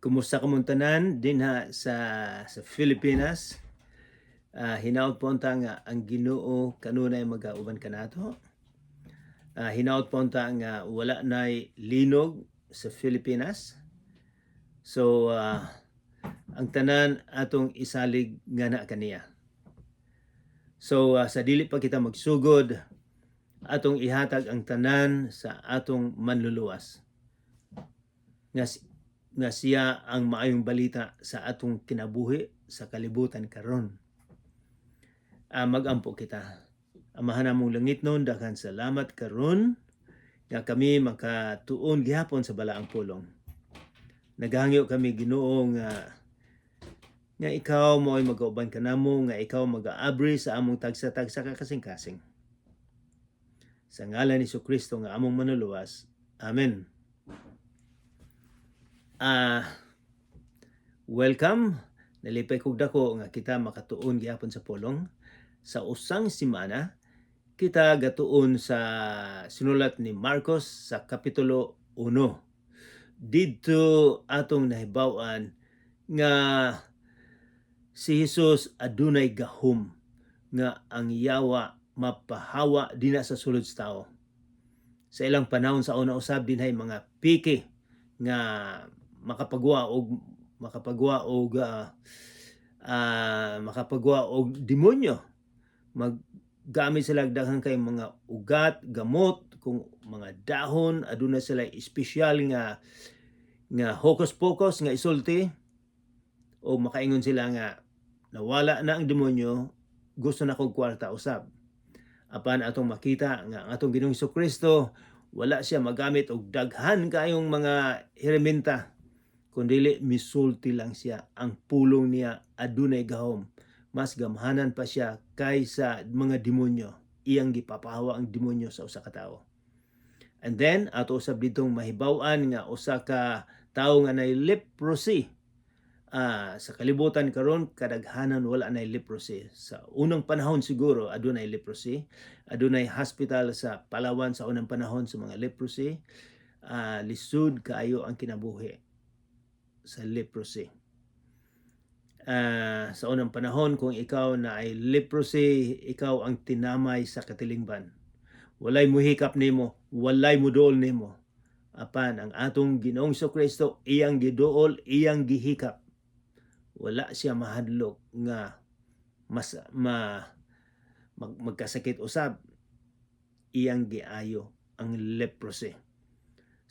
Kumusta kamong tanan dinha sa Pilipinas? Hinaot po unta nga ang Ginoo kanunay magauban kanato. Hinaot po unta nga wala nay linog sa Pilipinas. So ang tanan atong isalig nga na kaniya. So sa dili pa kita magsugod, atong ihatag ang tanan sa atong Manluluwas. Nga siya ang maayong balita sa atong kinabuhi sa kalibutan karon. Magampo kita. Amahan namong langitnon, daghan salamat karon nga kami makatuon gihapon sa balaang pulong. Nagahangyo kami, Ginoo, nga ikaw mo'y magauban kanamo, nga ikaw magaabri sa among tagsa-tagsa ka kasing-kasing. Sa ngalan ni Kristo nga among Manluluwas. Amen. Welcome. Nalipay kog dako nga kita makatuon gihapon sa pulong. Sa usang simana, kita gatuon sa sinulat ni Marcos sa Kapitulo 1. Didto atong nahibaw-an nga si Jesus adunay gahom nga ang yawa mapahawa dinha sa sulod sa tao. Sa ilang panahon sa una usab, dinhay mga piki nga makapagwa og demonyo. Maggamit sila og daghan kay mga ugat, gamot, kung mga dahon, aduna sila espesyal nga hocus pocus nga isulti o makaingon sila nga nawala na ang demonyo, gusto na kog kwarta usab. Apan atong makita nga ang atong Ginoong Kristo, wala siya magamit og daghan kayong mga herminta kundili misulti lang siya. Ang pulong niya adunay gahom, mas gamhanan pa siya kaysa mga demonyo. Iyang gipapahawa ang demonyo sa usa ka tawo. And then ato usab ditong mahibaw-an nga usa ka tawo nga nay leprosy. Sa kalibutan karon, kadaghanan wala nay leprosy. Sa unang panahon siguro adunay leprosy. Adunay hospital sa Palawan sa unang panahon sa mga leprosy. Lisod kaayo ang kinabuhi sa leprosy. Sa unang panahon, kung ikaw naay leprosy, ikaw ang tinamay sa katilingban. Walay muhikap nimo, walay muduol nimo. Apan ang atong Ginoong Kristo, iyang giduol, iyang gihikap. Wala siya mahadlok nga mas magkasakit usab. Iyang giayo ang leprosy.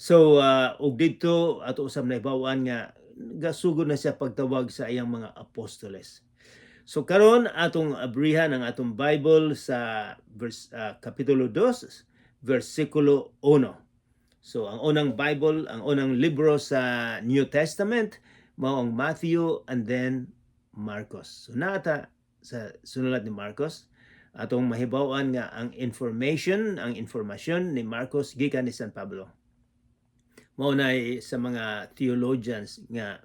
So ug didto ato usab nahibaw-an nga gasugod na siya pagtawag sa iyang mga apostoles. So karon atong abrihan ang atong Bible sa verse kapitulo 2, versikulo 1. So ang unang Bible, ang unang libro sa New Testament mao ang Matthew and then Marcos. So naa ta sa sinulat ni Marcos. Atong mahibaw-an nga ang informasyon ni Marcos gikan ni San Pablo. Mao na sa mga theologians nga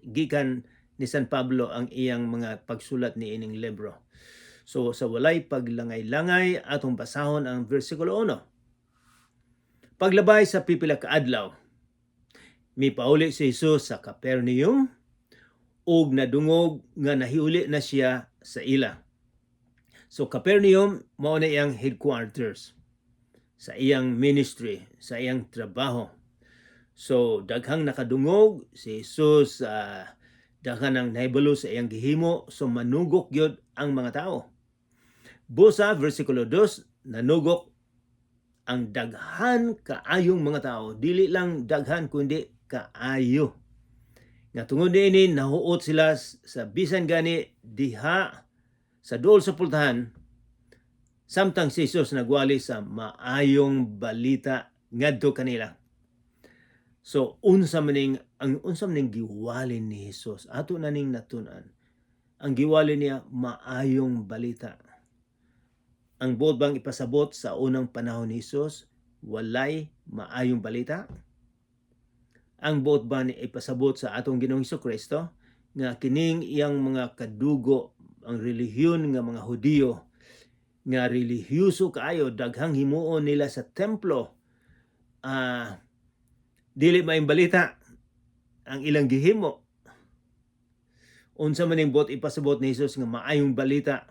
gikan ni San Pablo ang iyang mga pagsulat ni ining libro. So sa walay paglangay-langay, atong basahon ang versikulo 1. Paglabay sa pipila ka adlaw, mipauli si Jesus sa Capernaum ug nadungog nga nahiuli na siya sa ila. So Capernaum mao na iyang headquarters sa iyang ministry, sa iyang trabaho. So daghang nakadungog si Jesus, daghan ang nahibalo sa iyang gihimo, so manugok gyud ang mga tao. Busa versikulo 2, nanugok ang daghan kaayong mga tao, dili lang daghan kundi kaayo. Nga tungod niini nahuot sila sa bisan gani diha sa duol sa pultahan samtang si Jesus nagwali sa maayong balita ngadto kanila. So unsa man ning giwali ni Jesus? Ato na ning natun-an. Ang giwali niya, maayong balita. Ang buot bang ipasabot, sa unang panahon ni Jesus walay maayong balita? Ang buot ba ni ipasabot sa atong Ginoong Kristo nga kining iyang mga kadugo, ang relihiyon nga mga Hudiyo nga relihiyoso kaayo, daghang himuon nila sa templo, dili maayong balita? Ang ilang gihimo? Unsa man ning buot ipasabot ni Jesus nga maayong balita?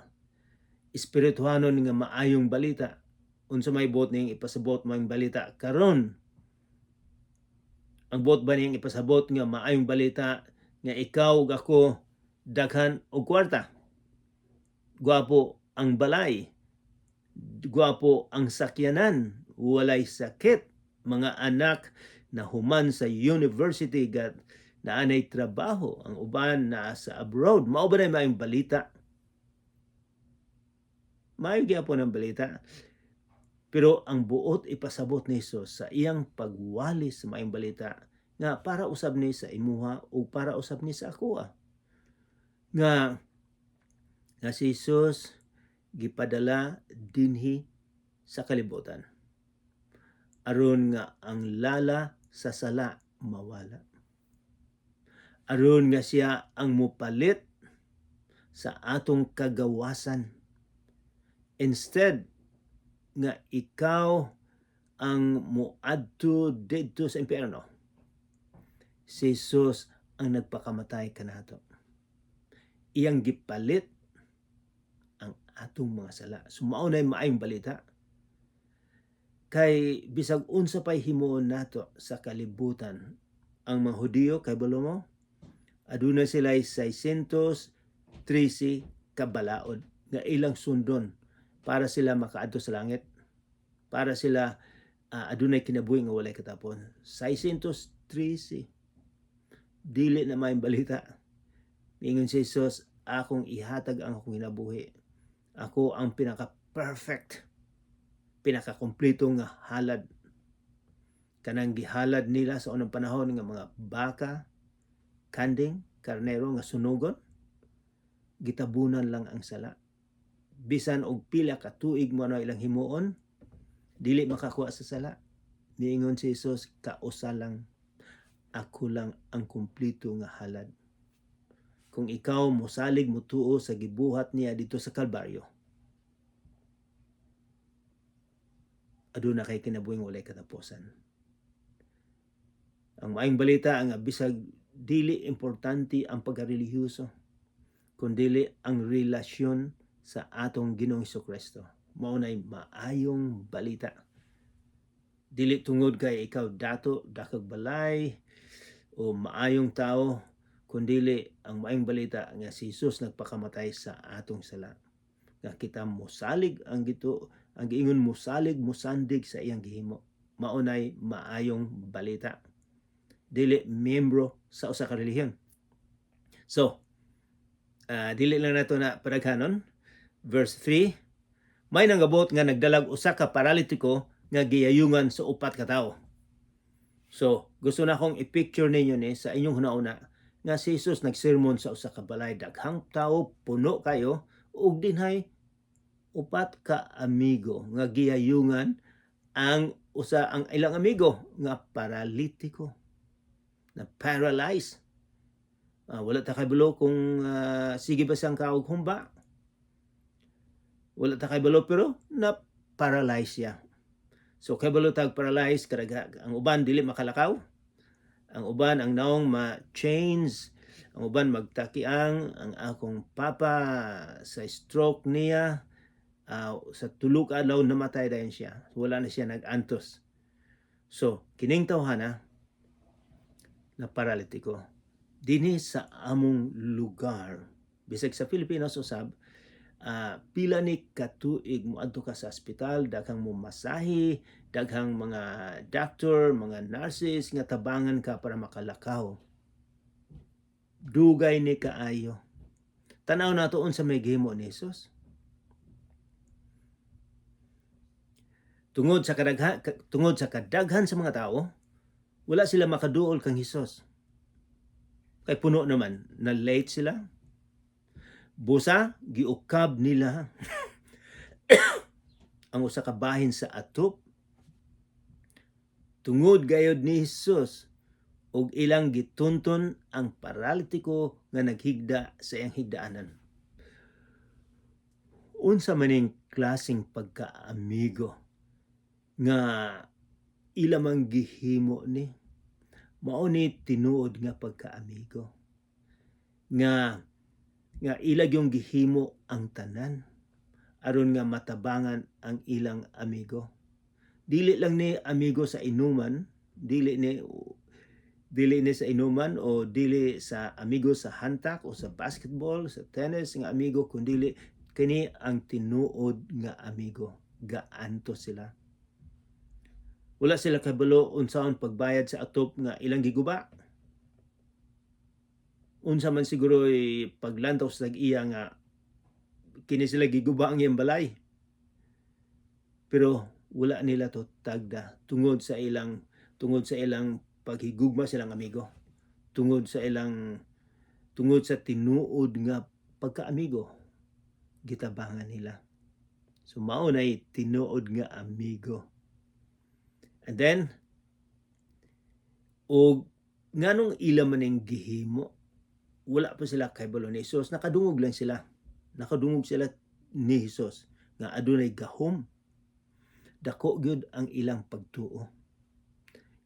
Espirituhanon nga maayong balita. Unsa may buot niyang ipasabot maayong balita karon? Ang buot ba niyang ipasabot nga maayong balita nga ikaw ug ako daghan og kwarta? Gwapo ang balay, gwapo ang sakyanan, walay sakit, mga anak na human sa university gat naanay trabaho, ang uban naa sa abroad. Mao ba na maayong balita? Maayo gyapon ang balita. Pero ang buot ipasabot ni Jesus sa iyang pagwali sa maayong balita nga para usab ni sa imuha o para usab ni sa akoa. Nga si Jesus gipadala dinhi sa kalibutan aron nga ang lala sa sala mawala. Aron nga siya ang mupalit sa atong kagawasan. Instead nga ikaw ang muadto didto sa impyerno, si Jesus ang nagpakamatay kanato. Iyang gipalit ang atong mga sala. So mao na maayong balita. Kay bisag unsa pay himuon nato sa kalibutan, ang mga Hudiyo, kay balo mo, aduna sila 613 ka balaod nga ilang sundon para sila makaadto sa langit, para sila adunay kinabuhi nga walay katapon. 613. Dili na maayong balita. Ingon si Jesus, "Akong ihatag ang akong kinabuhi. Ako ang pinaka perfect, pinaka-kompleto nga halad." Kanang gihalad nila sa unang panahon nga mga baka, kanding, karnero nga sunugon, gitabunan lang ang sala. Bisan og pila ka tuig mo na ilang himuon, dili makakuha sa sala. Niingon si Jesus, "Kausa lang, ako lang ang kumpleto nga halad." Kung ikaw mosalig, motuo sa gibuhat niya dito sa Kalbaryo, aduna kay kinabuhing walay katapusan. Ang maayong balita ang bisag dili importante ang pagkarelihiyoso, kundili ang relasyon sa atong Ginoong Kristo. Mao nay maayong balita. Dili tungod kay ikaw dato, dakag balay o maayong tao, kundili ang maayong balita nga si Jesus nagpakamatay sa atong sala. Nga kita mosalig ang gito ang giingon, mosalig, mosandig sa iyang gihimo. Mao nay maayong balita. Dili miyembro sa usa ka relihiyon. So, dili lang nato na padaghanon. Verse 3, may nangabot nga nagdalag usa ka paralitiko nga giyayungan sa upat ka tawo. So, gusto na akong i-picture ninyo ni sa inyong hunauna nga si Jesus nagsermon sa usa ka balay, daghang tao, puno kayo, ug dinhay upat ka amigo nga giyayungan ang usa ang ilang amigo nga paralitiko, na paralyzed. Wala ta kabalo kung sige ba siyang kaog humba. Wala ta kabalo, pero na paralyzed siya. So kabalo tag paralyzed, karaga ang uban dili makalakaw. Ang uban ang naong ma-change, ang uban magtakiang. Ang akong papa, sa stroke niya, sa tulo ka adlaw namatay dayon siya. Wala na siya nag-antos. So kining tawhana na paralitiko dinhi sa among lugar, bisag sa Pilipinas usab, pila ni katuig moadto ka sa ospital, daghang mo masahe, daghang mga doctor, mga nurses nga tabangan ka para makalakaw. Dugay ni kaayo. Tanaw nato unsa may gihimo ni Jesus. Tungod sa kadaghan sa mga tao, wala sila makaduol kang Hesus. Kay puno naman, na late sila. Busa, giukab nila ang usa ka bahin sa atop. Tungod gayod ni Hesus ug ilang gitunton ang paralitiko nga naghigda sa iyang higdaanan. Unsa maning klaseng pagkaamigo nga ila mang gihimo ni? Mao ni tinuod nga pagkaamigo. Nga ila gyung gihimo ang tanan aron nga matabangan ang ilang amigo. Dili lang ni amigo sa inuman, dili ni sa inuman o dili sa amigo sa hantak o sa basketball, sa tennis nga amigo, kundili kini ang tinuod nga amigo. Gaanto sila. Wala sila kabalo unsaon pagbayad sa atop nga ilang giguba. Unsa man siguro paglantaw sa tag-iya nga kini sila giguba ang iyang balay. Pero wala nila to tagda tungod sa ilang paghigugma silang amigo. Tungod sa tinuod nga pagkaamigo, gitabangan nila. So mao nay tinuod nga amigo. And then, og nganong ila man ning gihimo, wala pa sila kahibalo ni Jesus, nakadungog lang sila. Nakadungog sila ni Jesus nga adunay gahom. Dako gyud ang ilang pagtuo.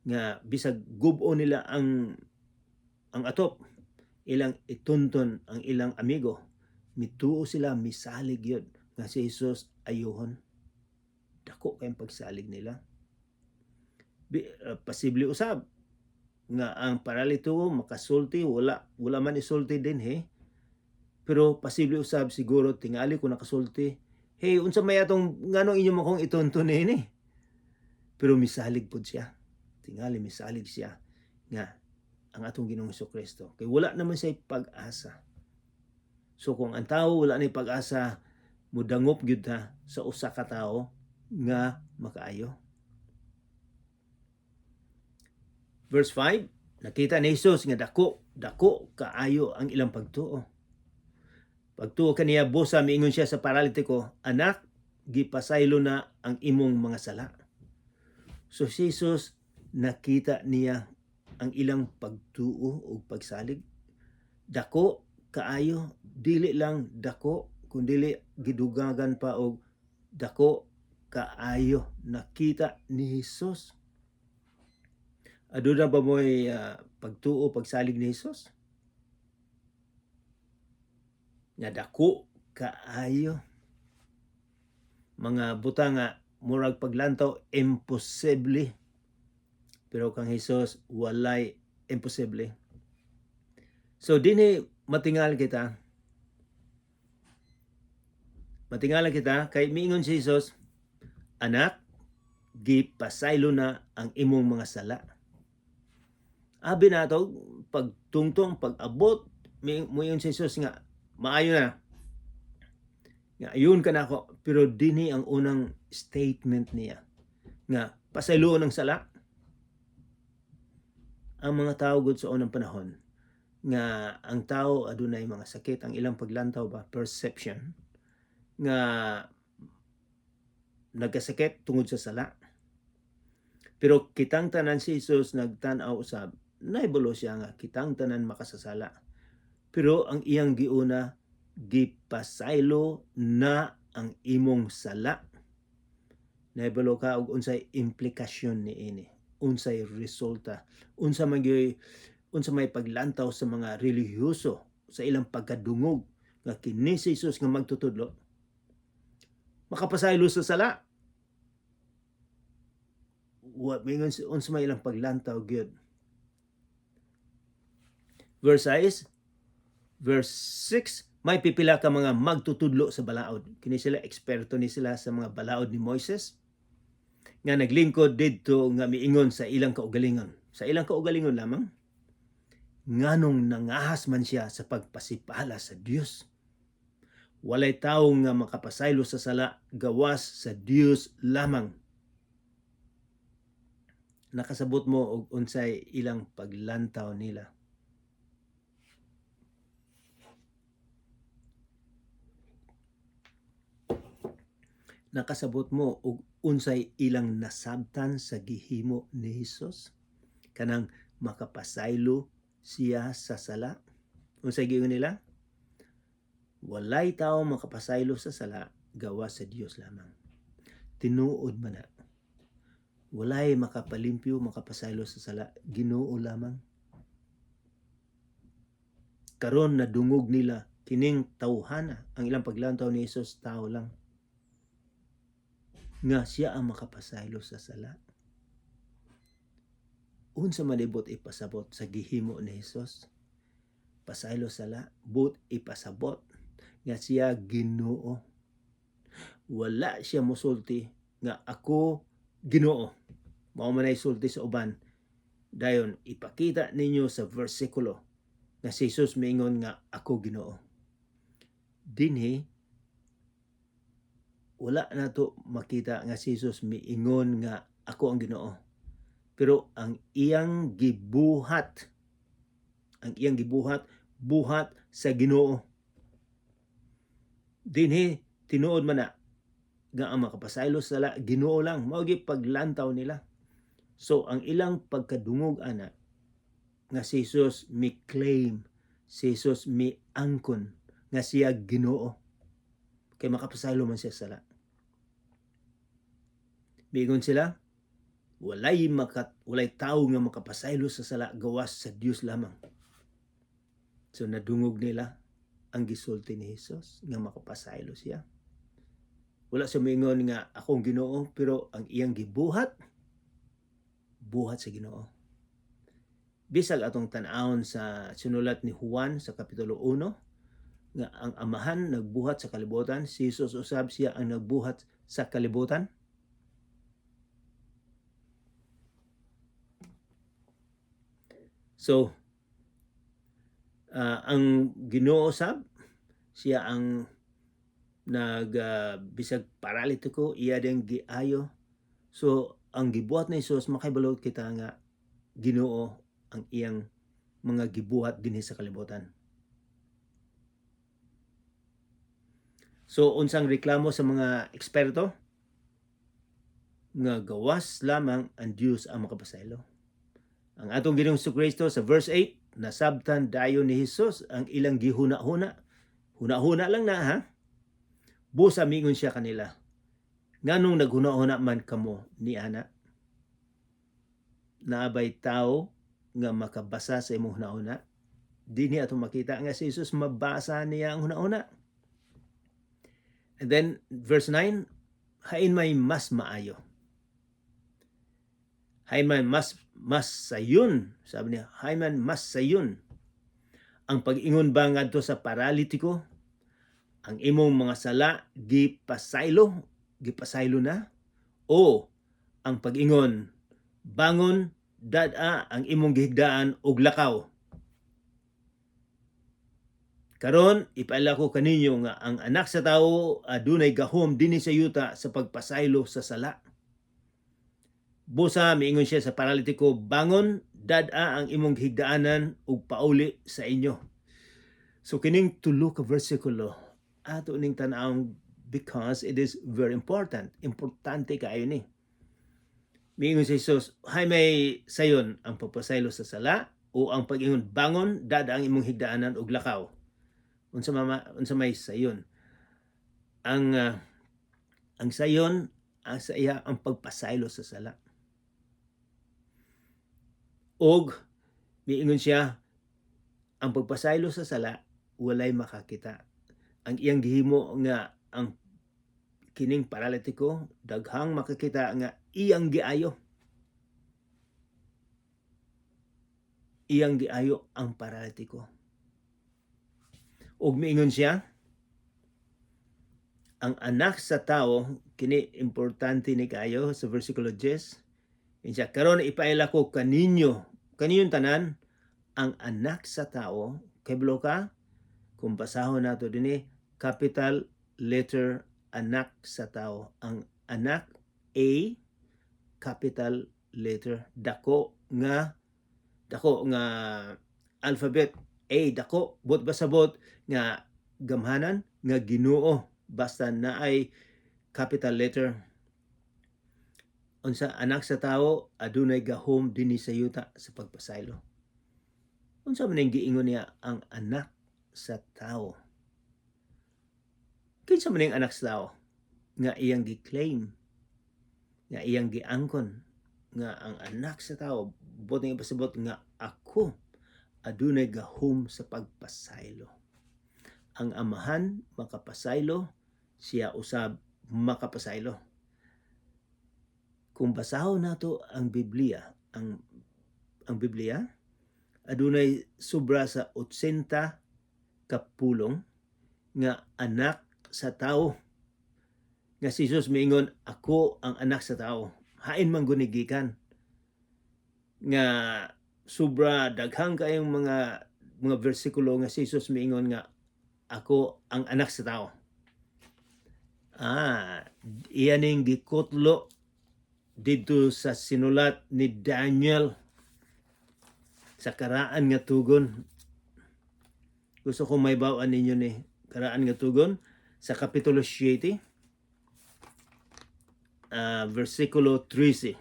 Nga bisag gubo nila ang atop, ilang itunton ang ilang amigo, mituo sila, misalig gyud nga si Jesus ayuhon. Dako kayong pagsalig nila. Posible usab nga ang paralito makasulti, wala man isulti dinhi. Pero posible usab siguro tingali kung nakasulti, "Hey, unsa may atong, nganong inyo mo kong itunton nini?" Pero misalig pod siya. Tingali misalig siya nga ang atong Ginoong Kristo. Kay wala naman siya pag-asa. So kung ang tao wala nay pag-asa, mudangop gyud ta sa usa ka tawo nga makaayo. Verse 5, nakita ni Jesus nga dako, dako kaayo ang ilang pagtuo. Pagtuo kaniya busa, miingon siya sa paralitiko, "Anak, gipasaylo na ang imong mga sala." So si Jesus, nakita niya ang ilang pagtuo ug pagsalig. Dako kaayo, dili lang dako, kundili gidugagan pa og dako kaayo, nakita ni Jesus. Aduna ba mo'y pagtuo, pagsalig ni Jesus? Nga dako kaayo. Mga butang nga murag paglantaw imposible. Pero kang Jesus, walay imposible. So dinhi matingal kita. Matingala kita kay miingon si Jesus, "Anak, gipasaylo na ang imong mga sala." Abi nato pagtungtong, pag-abot, moingon si Jesus nga maayo na. Nga ayun ka nako, pero dinhi ang unang statement niya nga pasayloon ang sala. Ang mga tao gud sa unang panahon nga ang tao adunay mga sakit, ang ilang paglantaw ba, perception nga nagkasakit tungod sa sala. Pero kitang tanan, si Jesus nagtan-aw usab, naibalo siya nga kitang tanan makasasala. Pero ang iyang giuna, "Gipasaylo na ang imong sala." Naibalo ka og unsay implikasyon niini, unsay resulta, unsa man gyud, unsa may paglantaw sa mga relihiyoso sa ilang pagkadungog nga kini si Jesus nga magtutudlo makapasaylo sa sala. Wa mingon, unsa may ilang paglantaw gyud. Verse 6, verse 6, may pipila ka mga magtutudlo sa balaod. Kini sila, eksperto ni sila sa mga balaod ni Moises nga naglingkod didto nga miingon sa ilang kaugalingon. Sa ilang kaugalingon lamang, "Nganong nangahas man siya sa pagpasipala sa Dios? Walay tawo nga makapasaylo sa sala gawas sa Dios lamang." Nakasabot mo og unsay ilang paglantaw nila? Nakasabot mo og unsay ilang nasabtan sa gihimo ni Hesus? Kanang makapasaylo siya sa sala. Unsay giingon nila? Walay tao makapasaylo sa sala gawas sa Dios lamang. Tinuod man na. Walay makapalimpyo, makapasaylo sa sala, Ginoo lamang. Karon nadungog nila kining tawhana, ang ilang paglantaw ni Jesus tao lang, nga siya ang makapasaylo sa sala. Unsa man buot ipasabot sa gihimo ni Jesus? Pasaylo sala, buot ipasabot nga siya Ginoo. Wala siya mosulti nga "Ako Ginoo." Mao man ay sulti sa uban. Dayon ipakita ninyo sa versikulo nga si Jesus miingon nga "Ako Ginoo." Dinhi wala nato makita nga si Jesus miingon nga "Ako ang Ginoo." Pero ang iyang gibuhat, buhat sa Ginoo. Dinhi tinuod man na nga ang makapasaylo sa sala, Ginoo lang. Mao gyud paglantaw nila. So ang ilang pagkadungog ana nga si Jesus mi claim, si Jesus mi angkon nga siya Ginoo. Kay makapasaylo man siya sa sala. Miingon sila, walay tawo nga makapasaylo sa sala gawas sa Dios lamang. So nadungog nila ang gisulti ni Jesus nga makapasaylo siya. Wala siya moingon nga "Akong Ginoo," pero ang iyang gibuhat, buhat sa Ginoo. Bisag atong tan-awon sa sinulat ni Juan sa kapitulo 1 nga ang Amahan nagbuhat sa kalibutan, si Jesus usab siya ang nagbuhat sa kalibutan. So ang Ginoo sab siya ang nag bisag paralitiko iya din giayo. So ang gibuhat ni Jesus, makahibalo kita nga Ginoo ang iyang mga gibuhat dinhi sa kalibutan. So unsang reklamo sa mga eksperto? Nga gawas lamang ang Dios ang makapasaylo. Ang atong Ginoong Kristo sa verse 8, nasabtan dayon ni Hesus ang ilang gihuna-huna. Huna-huna lang na ha. Busa mingon siya kanila, "Nganong naghuna-huna man kamo ni ana? Naabay tao nga makabasa sa imong huna-huna?" Dinhi atong makita nga si Jesus mabasa niya ang huna-huna. And then verse 9, hain may mas maayo? Hain may mas sayon, sabi niya, hain man mas sayon? Ang pag-ingon ba ngadto sa paralitiko, 'Ang imong mga sala gipasaylo, gipasaylo na,' o ang pag-ingon, 'Bangon, dad-a ang imong gihigdaan ug lakaw'? Karon ipaila ko kaninyo nga ang Anak sa Tawo adunay gahom dinhi sa yuta sa pagpasaylo sa sala." Busa miingon siya sa paralitiko, "Bangon, dad-a ang imong gihigdaanan ug pauli sa inyo." So kining tulo ka bersikulo ato ning tan-awon because it is very important. Importante kaayo ni. Miingon si Jesus, hay may sayon, ang pagpasaylo sa sala o ang pag-ingon, "Bangon, dad-a ang imong higdaanan ug lakaw"? Unsa mama, unsa may sayon? Ang sayon ang sa iya ang pagpasaylo sa sala. Og miingon siya, ang pagpasaylo sa sala walay makakita. Ang iyang gihimo nga ang kining paralitiko, daghang makakita nga iyang giayo. Iyang giayo ang paralitiko. Ug miingon siya, ang Anak sa Tao, kini importante ni kaayo sa versikulo 10. Insa karon ipaila ko kaninyo, kaninyong tanan, ang Anak sa Tao, kay ka, kung basahon nato dinhi, capital letter Anak sa Tao. Ang Anak, A capital letter, dako nga alphabet A dako, buot basabot nga gamhanan nga Ginoo basta naay capital letter. Unsa, Anak sa Tao adunay gahom dinhi sa yuta sa pagpasaylo. Unsa man ang giingon niya, ang Anak sa Tao? Kinsa man ang Anak sa Tao nga iyang gi-claim, nga iyang giangkon? Nga ang anak sa tao, buot nga ipasabot nga ako adunay gahom sa pagpasaylo. Ang Amahan makapasaylo, siya usab makapasaylo. Kung basahon nato ang Biblia, ang Biblia adunay sobra sa 80 ka pulong nga anak sa tao. Nga si Jesus miingon, "Ako ang anak sa tao." Hain man guni gikan nga sobra daghang kayong mga bersikulo nga si Jesus miingon nga "Ako ang anak sa tao." Iyan ning gikutlo didto sa sinulat ni Daniel sa karaan nga tugon. Gusto ko mahibaw-an ninyo ni karaan nga tugon sa Kapitulo 7, versikulo 13.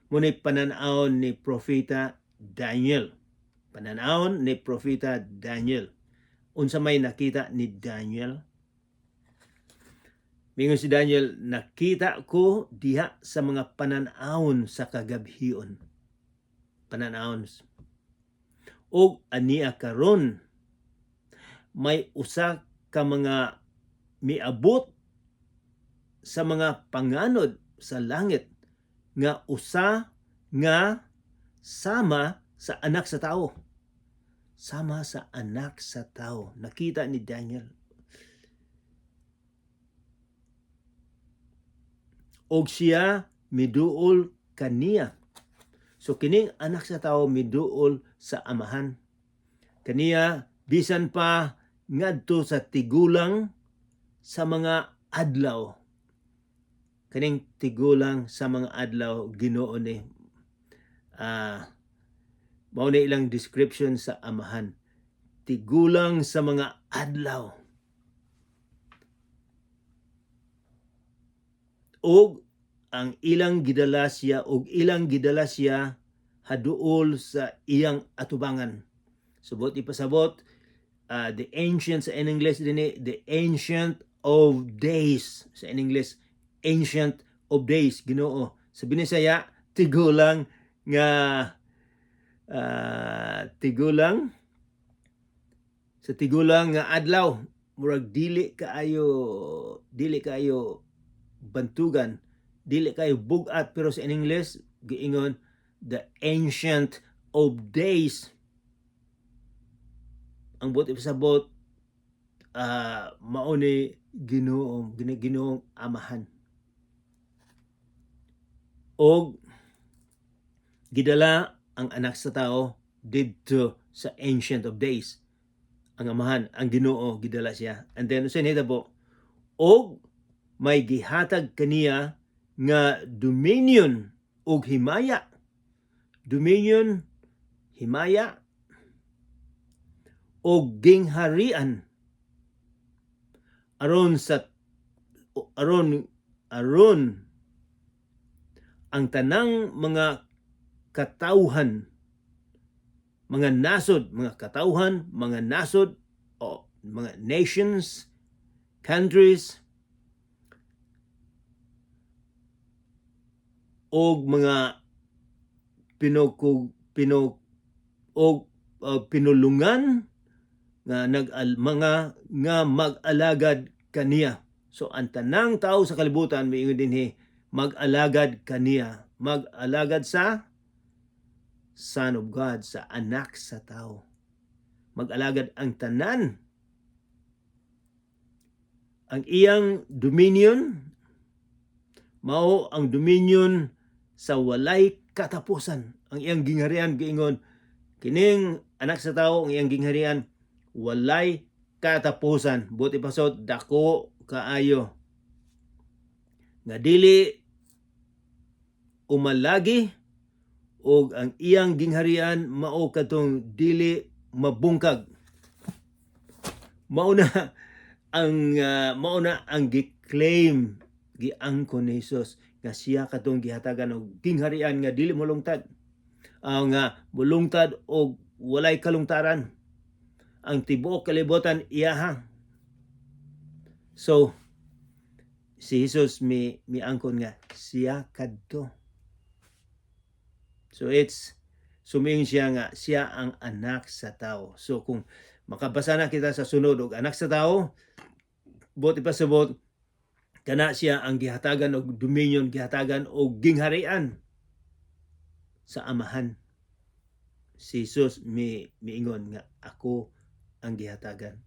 Mao ni panan-awon ni Propeta Daniel. Panan-awon ni Propeta Daniel. Unsa may nakita ni Daniel? Mingon si Daniel, "Nakita ko diha sa mga panan-awon sa kagabhion." Panan-awon. Og ania karon may usa ka mga miabot sa mga panganod sa langit nga usa nga sama sa anak sa tao. Sama sa anak sa tao. Nakita ni Daniel. Og siya miduol kaniya. So kining anak sa tao miduol sa Amahan. Kaniya bisan pa ngadto sa tigulang sa mga adlaw. Kaning tigulang sa mga adlaw, Ginoo ni. Mao ni ilang description sa Amahan. Tigulang sa mga adlaw. Og ang ilang gidala siya og ilang gidala siya haduol sa iyang atubangan. Subot ipasabot, the ancient sa in English dinhi, the Ancient of Days, sa in English, Ancient of Days, Ginoo. Sa Binisaya, tigulang nga tigulang sa tigulang nga adlaw. Murag dili kaayo bantugan, dili kaayo bugat, pero sa in English giingon the Ancient of Days. Ang buot ipasabot, mao ni Ginoo, Ginoong Amahan. Og gidala ang anak sa tao didto sa Ancient of Days. Ang Amahan, ang Ginoo, gidala siya. And then unsay nahitabo? Og may gihatag kaniya nga dominion ug himaya. Dominion, himaya og gingharian aron sa aron ang tanang mga katawhan, mga nasod, mga katawhan, mga nasod o mga nations, countries og mga pinukog pino og pinulungan nga nag mga nga mag-alagad kaniya. So ang tanang tao sa kalibutan, miingon dinhi, mag-alagad kaniya, mag-alagad sa Son of God, sa anak sa tao. Mag-alagad ang tanan. Ang iyang dominion mao ang dominion sa walay katapusan. Ang iyang gingharian, giingon kining anak sa tao, ang iyang gingharian walay katapusan. Buot ipasabot, dako kaayo nga dili umalagi og ang iyang gingharian mao katong dili mabungkag. Mao na ang gi-claim, giangkon ni Jesus nga siya katong gihatagan og gingharian nga dili molungtad. Ang mulungtad og walay kalungtaran. Ang tibuok kalibutan iyaha. So si Jesus mi miangkon nga siya kadto. So it's sumiingon siya nga siya ang Anak sa Tao. So kung makabasa na kita sa sunod og Anak sa Tao, buot ipasabot kana siya ang gihatagan og dominion, gihatagan og gingharian sa Amahan. Si Jesus mi miingon nga ako ang gihatagan.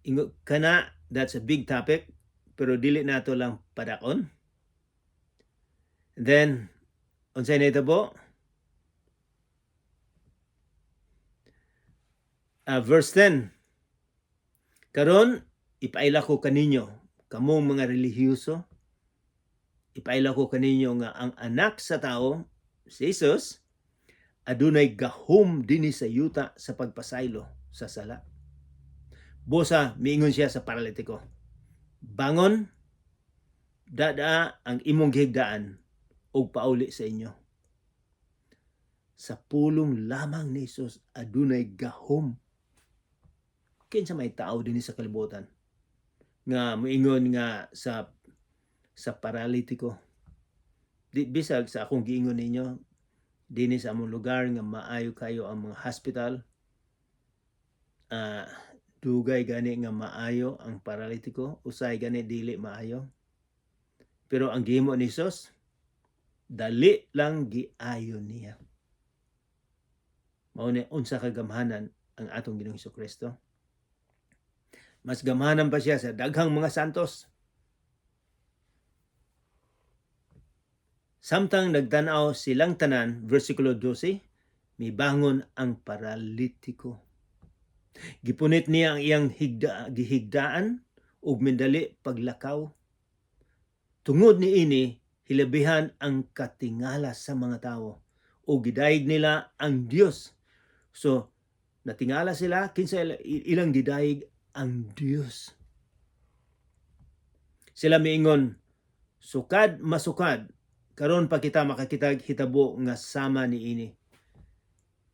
Ingo kana, that's a big topic, pero dili nato lang padakon. And then unsay nahitabo? Verse 10. "Karon ipaila ko kaninyo, kamong mga relihiyoso, ipaila ko kaninyo nga ang Anak sa Tao, si Jesus, adunay gahom dinhi sa yuta sa pagpasaylo sa sala." Busa miingon siya sa paralitiko, "Bangon, dadaa ang imong gihigdaan ug pauli sa inyo." Sa pulong lamang ni Jesus adunay gahom. Kinsa may tao dinhi sa kalibutan nga moingon nga sa paralitiko? Di bisag sa akong giingon ninyo dinhi sa among lugar nga maayo kayo ang mga hospital, dugay gani nga maayo ang paralitiko, usay gani dili maayo. Pero ang gihimo ni Jesus, dali lang giayo niya. Mao ni unsa ka gamhanan ang atong Ginoong Kristo. Mas gamhanan pa siya sa daghang mga santos. Samtang nagtan-aw silang tanan, versikulo 12, mibangon ang paralitiko. Gipunit niya ang iyang gihigdaan ug mindali paglakaw. Tungod niini, hilabihan ang katingala sa mga tawo ug gidayeg nila ang Dios. So natingala sila, kinsa ilang gidayeg? Ang Dios. Sila miingon, "Sukad masukad karon pa kita makakitag hitabo nga sama niini."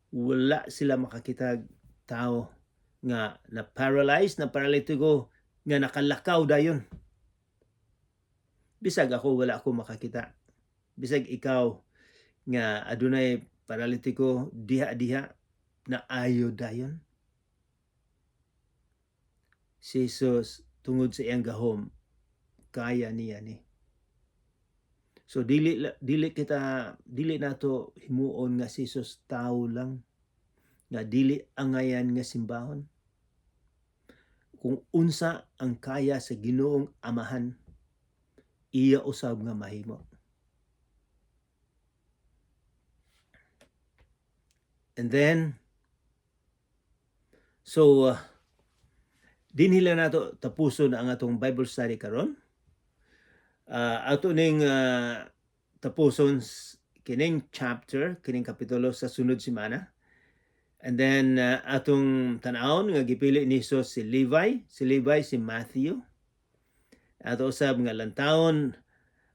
Wala sila makakitag tao nga na paralyzed, na paralitiko nga nakalakaw dayon. Bisag ako, wala ako makakita. Bisag ikaw nga adunay paralitiko diha-diha na ayo dayon. Si Jesus, tungod sa iyang gahom, kaya niya ni. So dili kita, dili nato himuon nga si Jesus tao lang nga dili angayan nga simbahon. Kung unsa ang kaya sa Ginoong Amahan, iya usab nga mahimo. And then so dinhi lang nato tapuson ang atong Bible study karon. Ato ning tapuson kining chapter, kining kapitulo sa sunod semana. And then atong tan-awon nga gipili ni Jesus si Levi, si Matthew. Ato usab nga lantawon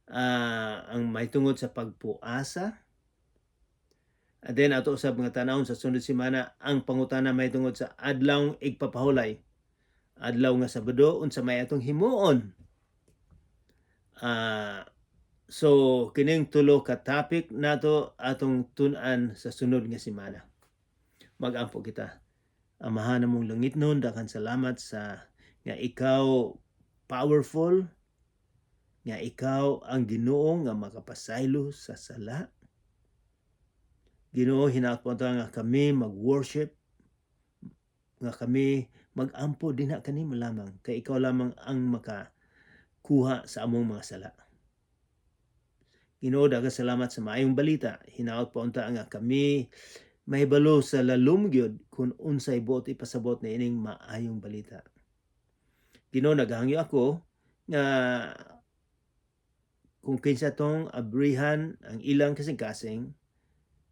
ang mahitungod sa pagpuasa. And then ato usab nga tan-awon sa sunod semana ang pangutana mahitungod sa Adlaw Igpapahulay. Adlaw nga Sabado, unsa may atong himuon? So kining tulo ka topic nato atong tun-an sa sunod nga semana. Mag-ampo kita. Amahan namong langitnon, daghan salamat sa nga ikaw powerful, nga ikaw ang Ginoo nga makapasaylo sa sala. Ginoo, hinaot po nga kami mag-worship, nga kami mag-ampo dinha kanimo lamang, kay ikaw lamang ang makakuha sa among mga sala. Ginoo, daghang salamat sa maayong balita. Hinaot po unta nga kami mahibalo sa lalom gyud kung unsay buot ipasabot na ining maayong balita. Ginoo, naghangyo ako nga kung kinsa tong abrihan ang ilang kasing-kasing,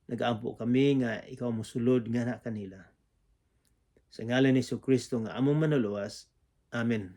nagaampo kami nga ikaw mosulod nga na kanila. Sa ngalan ni Kristo nga among Manluluwas. Amen.